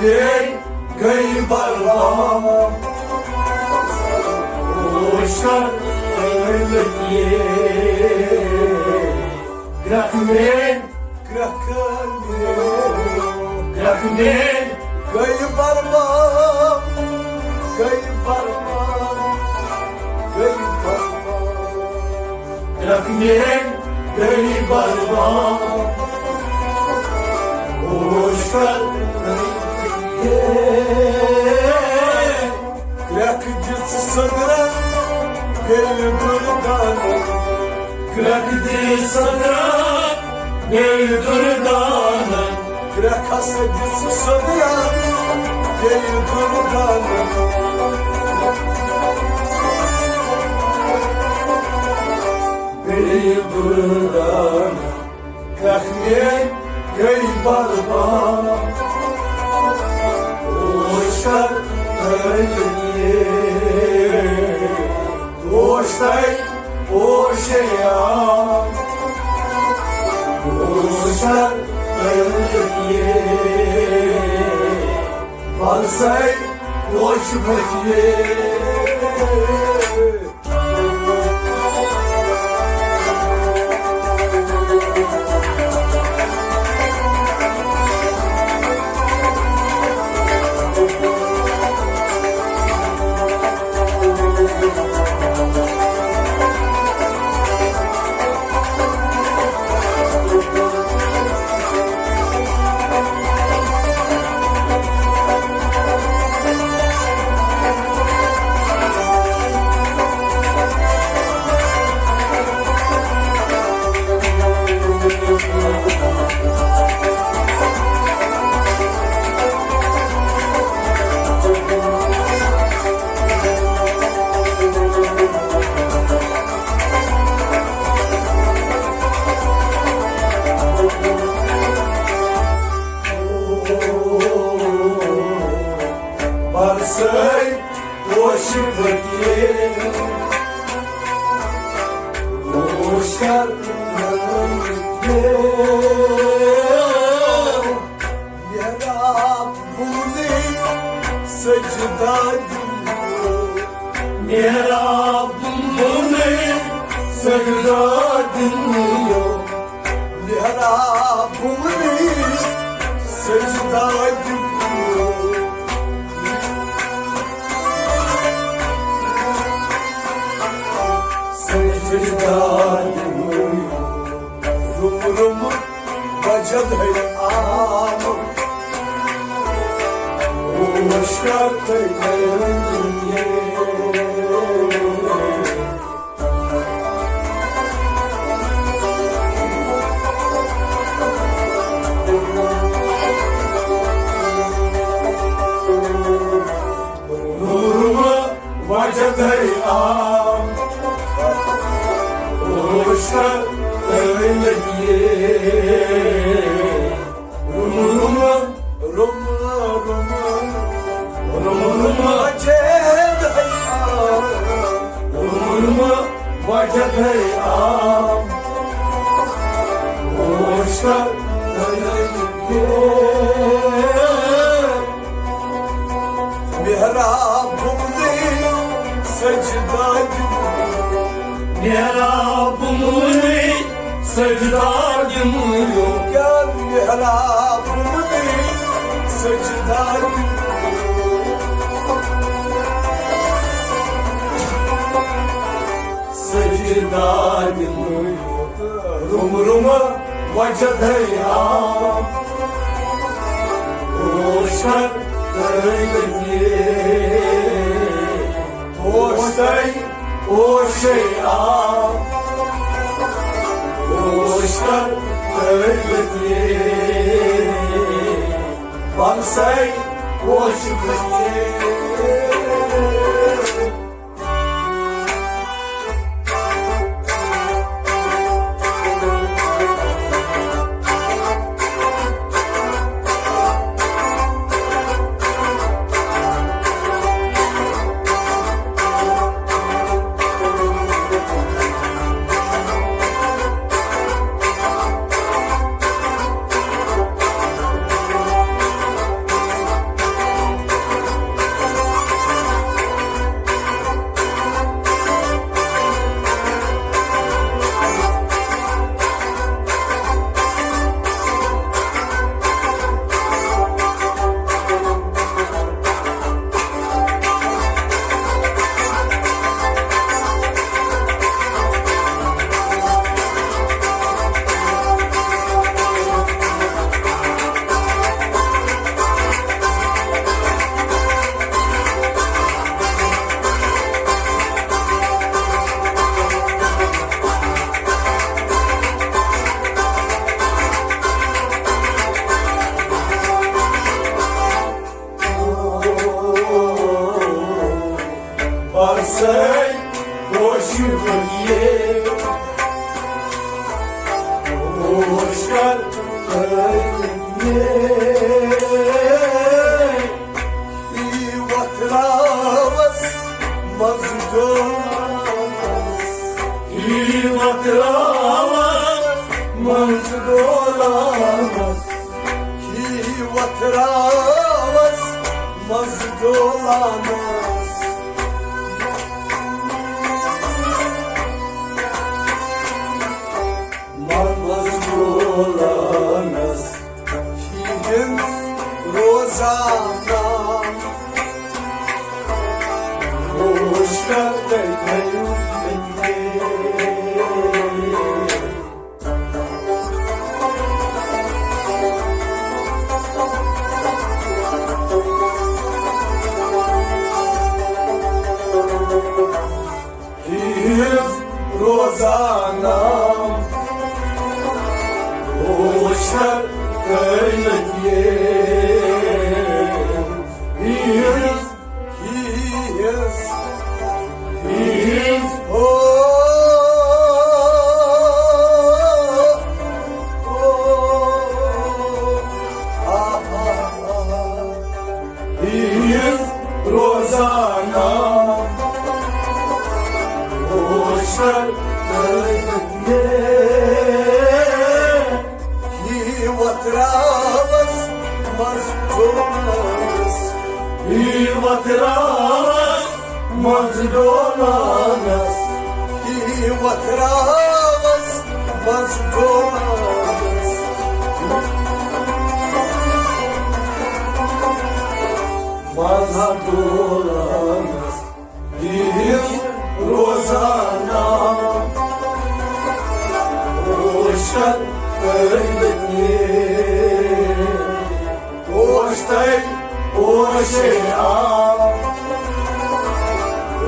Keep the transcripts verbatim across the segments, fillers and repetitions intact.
گٔے برباد۔ ہوش کر، گٔے لٔگۍ۔ گرٛکھ میٲنۍ، گرٛکھ میٲنۍ، گرٛکھ میٲنۍ۔ گٔے برباد، گٔے برباد، گٔے برباد۔ گرٛکھ میٲنۍ گٔے برباد۔ ہوش کر۔ گرٛکھ دِژ سٔدرن بیٚیہِ دُردانن۔ گرٛکھ دِژ سٔدرن بیٚیہِ دُردانن۔ گرٛکھ ہسا دِژ سٔدرن بیٚیہِ دُردانن۔ بیٚیہِ دُردانن۔ گرٛکھ میٲنۍ گٔے برباد۔ ہوش کر، گٔے۔ ہوش تھٲے، ہوشے آو۔ ہوش کر، گٔے۔ بلسے، ہوش بچے۔ برسے پوشہِ پھٔکۍ، پوش کر۔ محراب بۄنٕے سجدہ دِنہٕ۔ محراب بۄنٕے سجدہ دِنہٕ۔ محراب بۄنٕے سجدہ دِنہٕ۔ سجدہ دِنہٕ۔ روٚم روٚم وجد ہے آمُت۔ ہوش کر تہٕ گٔیے۔ روٚم روٚم وجد ہے آمُت۔ ہوش کر تہٕ گٔیے۔ روٚم روٚم، روٚم روٚم، روٚم روٚم وجد ہے آمُت۔ روٚم روٚم وجد ہے آمُت۔ ہوش کر تہٕ گٔیے۔ محراب بۄنٕے سجدہ دِنہٕ۔ محراب بۄنٕے سجدہ دِنہٕ۔ کیٛاہ محراب بۄنٕے سجدہ دِنہٕ۔ سجدہ دِنہٕ۔ روٚم روٚم وجد ہے آمُت۔ ہوش کر تہٕ گٔیے۔ ہوش تھٲے، ہوشے آو۔ ہوش کر تہٕ گٔیے۔ بلسے، ہوش گٔیے۔ پتھراوس منٛز ڈولانس، منٛز ڈولانس ہِوِس روزانہ۔ ہوش کر تُہۍ تھٲیِو أتی۔ ہِوِس روزانہ۔ ہوش کر تُہۍ أتی۔ ہِوِس، ہِوِس، ہِوِس۔ او، او، آ، آ، آ۔ ہِوِس روزانہ۔ ہوش کر تُہۍ أتی۔ ہِوِس وتھراوس منٛز ڈولانس۔ ہِوِس وتھراوس منٛز ڈولانس۔ ہِوِس وتھراوس منٛز ڈولانس۔ منٛز ڈولانس۔ ہِوِس روزانہ۔ ہوش کر تُہۍ أتی۔ ہوش تُہۍ، ہوش آ۔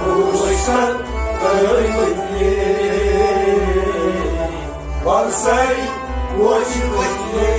ہوش کر تُہۍ أتی۔ بس ہے ہوش أتی۔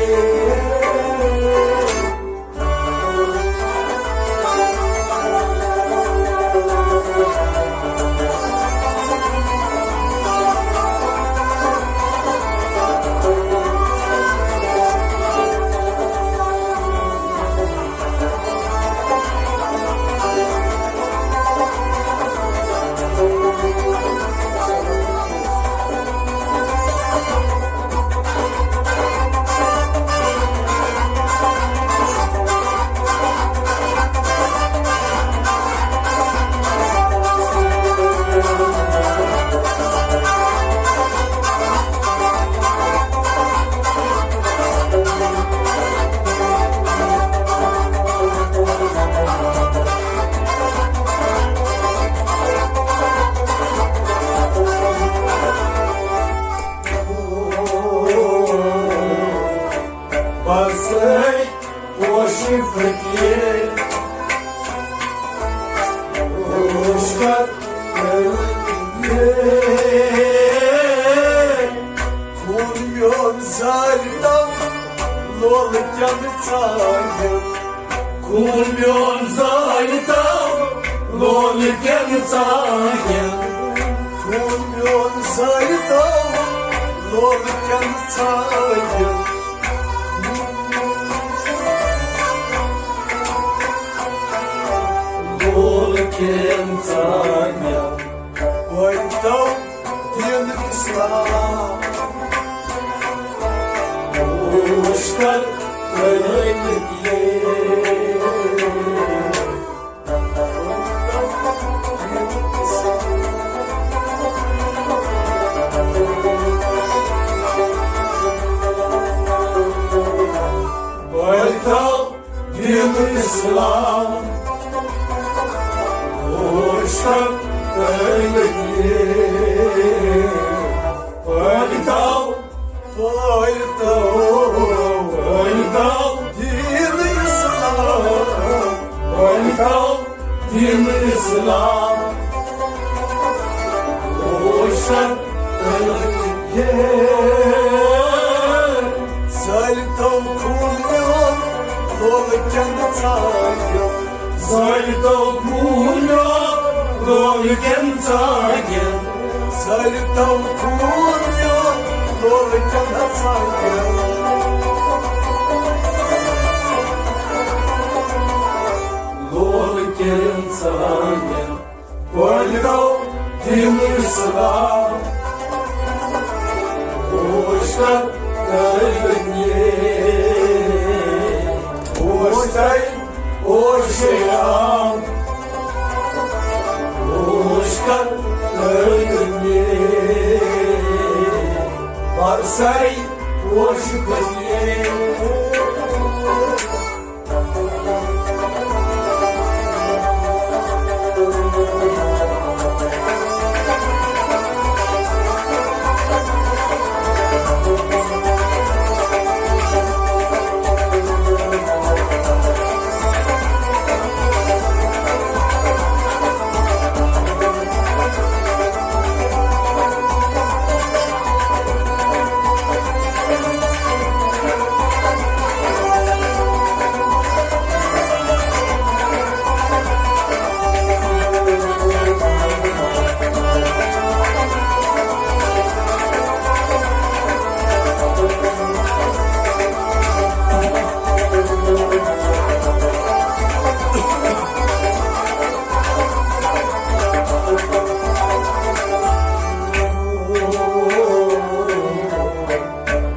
بس ہے ہوش فقیر، ہوش کر۔ خوٗن میون زٲلۍ تو لولہٕ کٮ۪ن ژانٛگٮ۪ن۔ خوٗن میون زٲلۍ تو لولہٕ کٮ۪ن ژانٛگٮ۪ن۔ خوٗن میون زٲلۍ تو لولہٕ کٮ۪ن ژانٛگٮ۪ن۔ لولہٕ کٮ۪ن ژانٛگٮ۪ن۔ پٲلۍ تو دین اسلام۔ ہوش کر تُہۍ أتی۔ پٲلۍ تو دین اسلام۔ ہوش کر تُہۍ أتی۔ پٲلۍ تو، پٲلۍ تو، پٲلۍ تو دین اسلام۔ پٲلۍ تو دین اسلام۔ ہوش کر تُہۍ أتی۔ زٲلۍ تو خوٗن میون لولہٕ کٮ۪ن ژانٛگٮ۪ن۔ زٲلۍ تو خوٗن میون لولہٕ کٮ۪ن ژانٛگٮ۪ن۔ زٲلۍ تو خوٗن میون لولہٕ کٮ۪ن ژانٛگٮ۪ن۔ لولہٕ کٮ۪ن ژانٛگٮ۪ن۔ پٲلۍ تو دین اسلام۔ ہوش کر تُہۍ أتی۔ شیام، ہوش کر ٲلمی، برسے پوش بنیے۔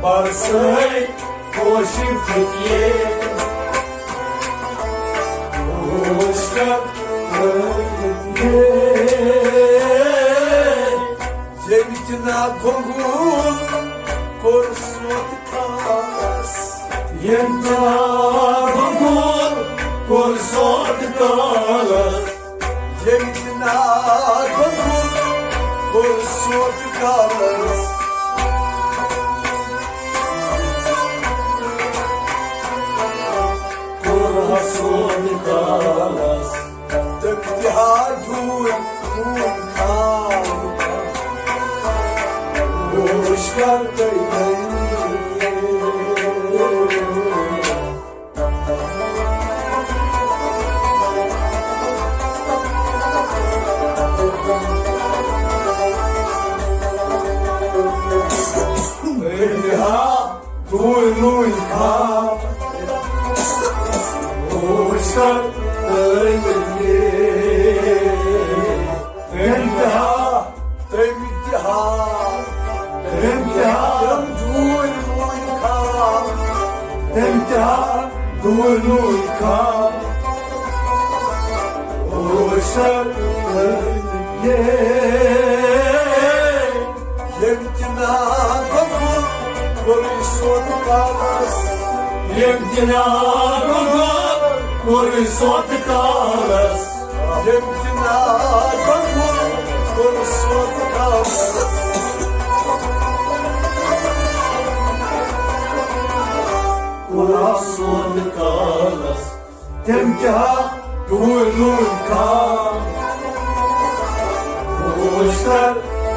پرسے کوشش کیے، کوشش کر۔ ییٚمہِ چِنار گۄنٛگُل کوٚر سوت کالس۔ ییٚمہِ چِنار گۄنٛگُل کوٚر سوت کالس۔ ییٚمہِ چِنار گۄنٛگُل کوٚر سوت کالس۔ کوٚر سوت کالس۔ تٔمۍ تہِ ہا ڈوٗنۍ ڈوٗنۍ کھال۔ ہوش کر تٔمۍ۔ تٔمۍ تہِ ہا ڈوٗنۍ ڈوٗنۍ کھال۔ ہوش کر تٔمۍ۔ تٔمۍ تہِ ہا، تٔمۍ تہِ ہا، تٔمۍ تہِ ہا، تٔمۍ ڈوٗنۍ ڈوٗنۍ کھال۔ تٔمۍ تہِ ہا ڈوٗنۍ ڈوٗنۍ کھال۔ ہوش کر تٔمۍ۔ ییٚمہِ چِنار گۄنٛگُل کوٚر سوت کالس۔ ییٚمہِ چِنار گۄنٛگُل کوٚر سوت کالس۔ ییٚمہِ چِنار گۄنٛگُل کوٚر سوت کالس۔ کوٚر سوت کالس۔ تٔمۍ تہِ ہا ڈوٗنۍ ڈوٗنۍ کھال۔ ہوش کر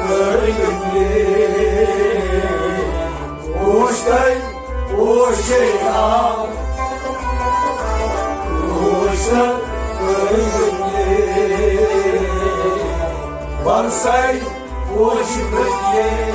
تٔمۍ۔ ہوش تٔمۍ۔ ہوشے آو۔ ہوش کر تٔمۍ۔ برسے ہوش بنیے۔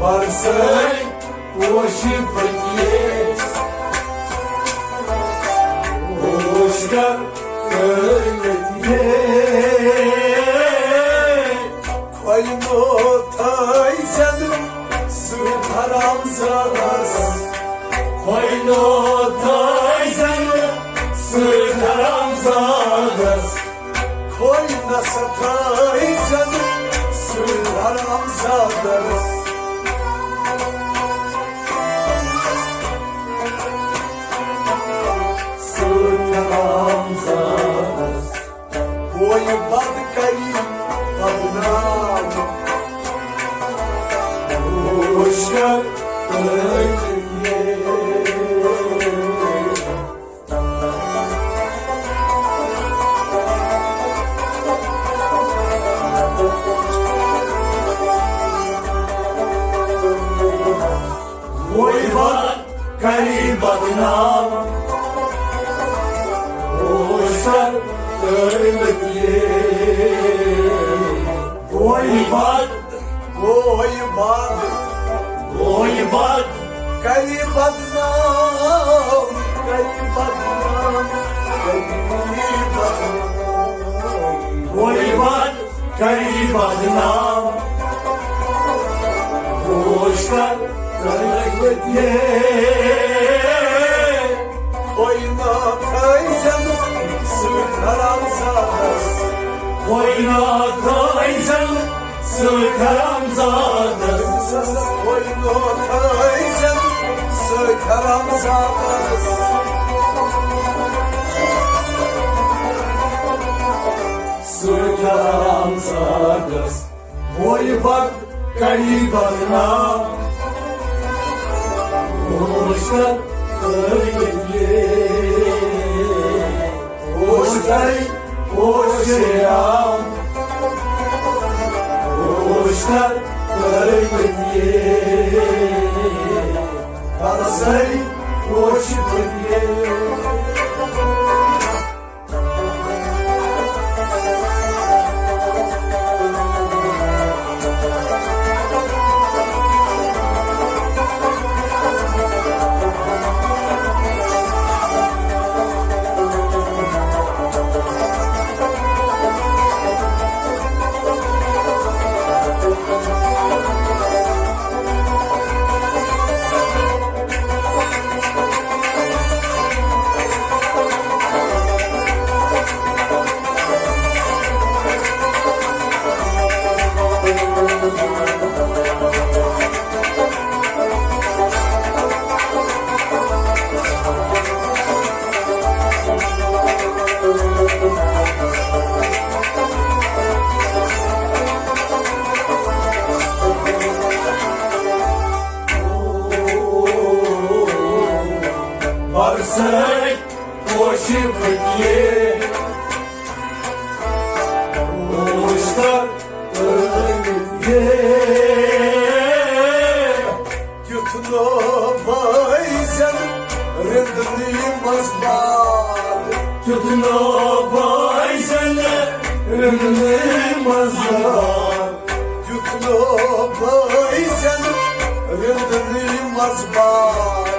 برسے پوش بنیے۔ ہوش کر تٔمۍ۔ کھوینو تھٲے زٮ۪نہٕ سۭتۍ حرام زادس۔ کھوینو تھٲے زٮ۪نہٕ سۭتۍ حرام زادس۔ کھوے نسا تھٲے زٮ۪نہٕ سۭتۍ حرام زادس۔ وۄنۍ بد کری بدنام، ہوشیار ترٲوِتھ یے۔ وۄنۍ بد کری بدنام، ہوشیار ترٲوِتھ یے۔ وۄنۍ بد، وۄنۍ بد، وۄنۍ بد کری بدنام، کری بدنام، کری بدنام۔ وۄنۍ بد کری بدنام، ہوشیار ترٲوِتھ یے۔ وۄنۍ نا تھٲیزٮ۪ن سۭتۍ حرام زادس۔ وۄنۍ نا تھٲیزٮ۪ن سۭتۍ حرام زادس۔ وۄنۍ نا تھٲیزٮ۪ن سۭتۍ حرام زادس۔ سۭتۍ حرام زادس۔ وۄنۍ بد کری بدنام، ہوشیار ترٲوِتھ یے۔ ہوشیار، ہوشیار، ہوشیار ترٲوِتھ یے۔ برسے ہوشیار ترٲوِتھ یے۔ برسے ہوشیار ترٲوِتھ یے۔ ہوشیار ترٲوِتھ یے۔ تیُتھ نوبہٕ ییٖزٮ۪ن رٔنٛدنٕے منٛز بار۔ تیُتھ نوبہٕ ییٖزٮ۪ن رٔنٛدنٕے منٛز بار۔ تیُتھ نوبہٕ ییٖزٮ۪ن رٔنٛدنٕے منٛز بار۔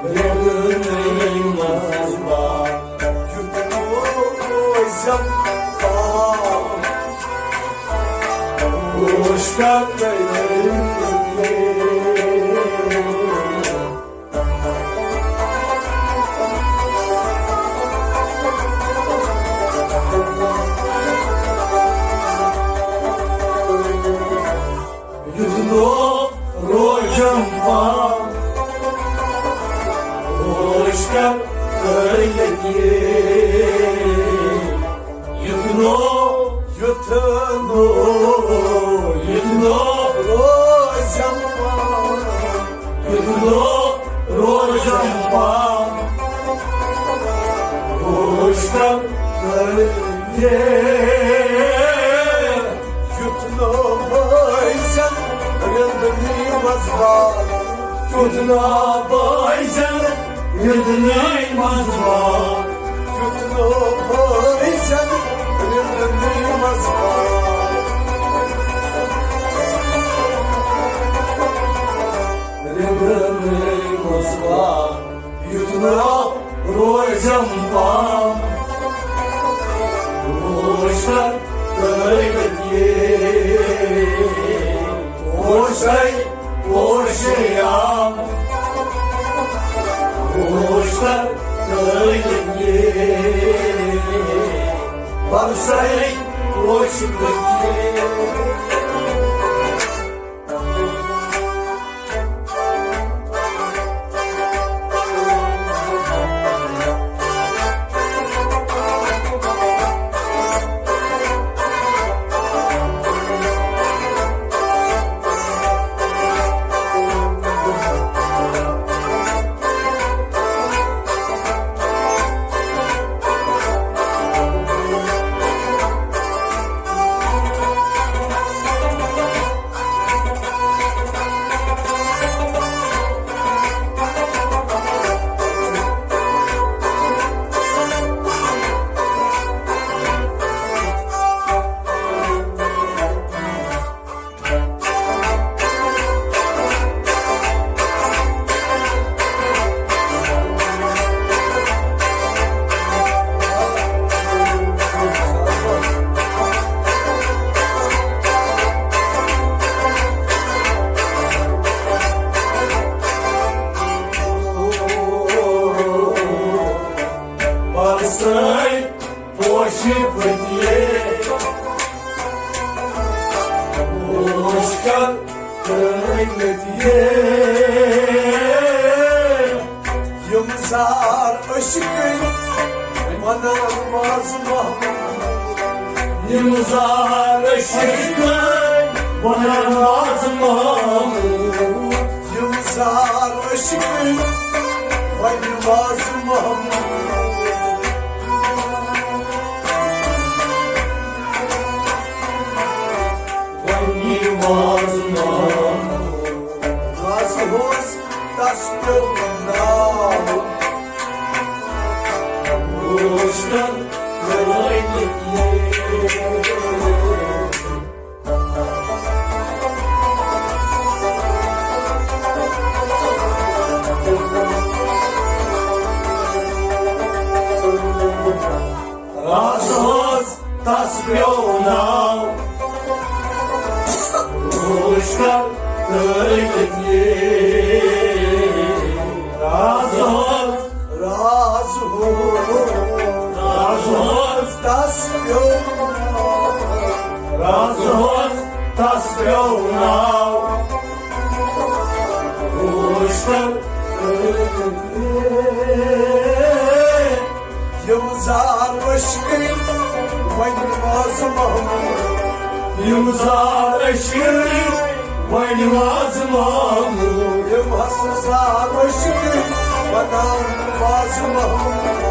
رٔنٛدنٕے منٛز بار۔ تیُتھ نوبہٕ ییٖزٮ۪ن بار۔ ہوشیار ترٲوِتھ یے۔ یُتھ نوٚو روزم پان، ہوشیار ترٲوِتھ یے۔ یُتھ نوٚو، یُتھ نوٚو، یُتھ نوٚو روزم پان۔ یُتھ نوٚو روزم پان، ہوشیار ترٲوِتھ یے۔ یُتھ نوٚو بٲیزٮ۪ن رٔنٛدنٕے منٛز بار۔ تیُتھ نوٚو بٲیزٮ۪ن رٔنٛدنٕے منٛز بار۔ تیُتھ نوٚو بٲیزٮ۪ن رٔنٛدنٕے منٛز بار۔ رٔنٛدنٕے منٛز بار۔ یُتھ نوٚو روزم پان، ہوشیار ترٲوِتھ یے۔ ہوشے، ہوشے آم، ہوشیار ترٲوِتھ یے۔ برسے ہوش بہٕ یے۔ ترٲومٕتۍ یے، یِم زار عشقٕکۍ ونان وازٕ محمود۔ یِم زار عشقٕکۍ ونان وازٕ محمود۔ یِم زار عشقٕکۍ ونہِ وازٕ محمود۔ وۄنۍ وازٕ محمود۔ رازٕ اوس تس پیوٚو ناو۔ اوس کر رازٕ اوس تس پیوٚو ناو۔ روشن ترٲوِتھ یے۔ راز اوس، راز اوس، راز اوس تس پیوٚو ناو۔ راز اوس تس پیوٚو ناو۔ روشن ترٲوِتھ یے۔ یِم زار عشقٕکۍ وۄنۍ وازٕ محمود۔ یِم زار عشقٕکۍ وۄنۍ وازٕ محمود۔ یِم ہسا زار عشقٕکۍ ونان وازٕ محمود۔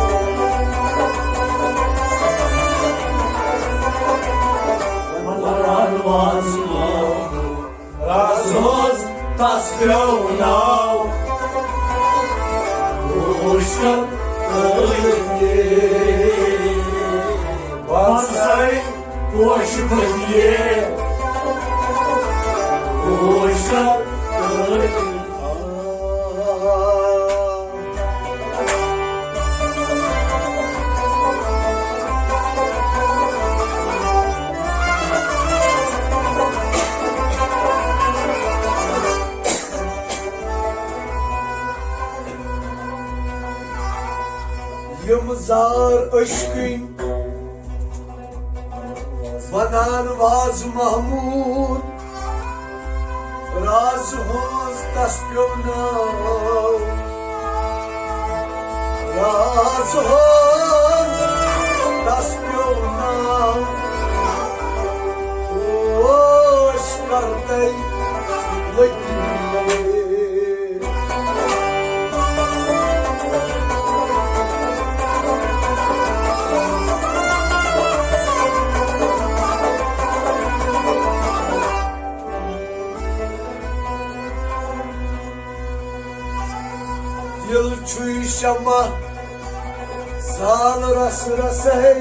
ونان وازٕ محمود۔ راز اوس تس پیوٚو ناو۔ روشن ترٲوِتھ یے۔ باسے پوش پھٔلۍ یے۔ روشن ترٲوِتھ یِم زار عشقٕکۍ ونان وازٕ محمود۔ راز ہٕنٛز تس پیوٚو ناو۔ راز ہٕنٛز تس پیوٚو ناو۔ اوس کرتے لٔگۍ۔ دِل چھُے شمع زال رس رسے،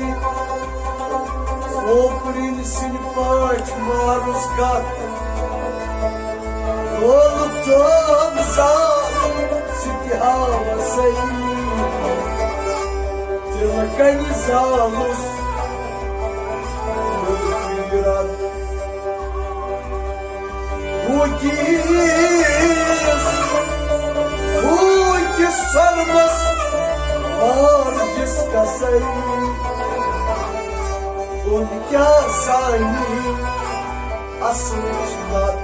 اوپرِن سٕنٛدۍ پٲٹھۍ مارُس کتھ۔ لولہٕ ژوم زال سُہ تہِ ہاوسے، دِلہٕ کنہِ زالُس۔ ہوٗکِس، ہوٗکِس سۄرمس مارجِس کسے، کُن کیٛاہ سانی اصلٕچ نتھ۔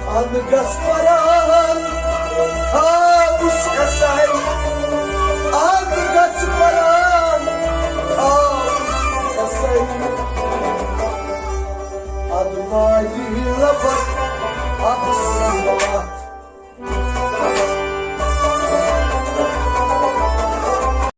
اَدٕ گژھ پران تھاوُس کسے، اَدٕ گژھ پران تھاوُس کسے۔ ادٕ ماجہِ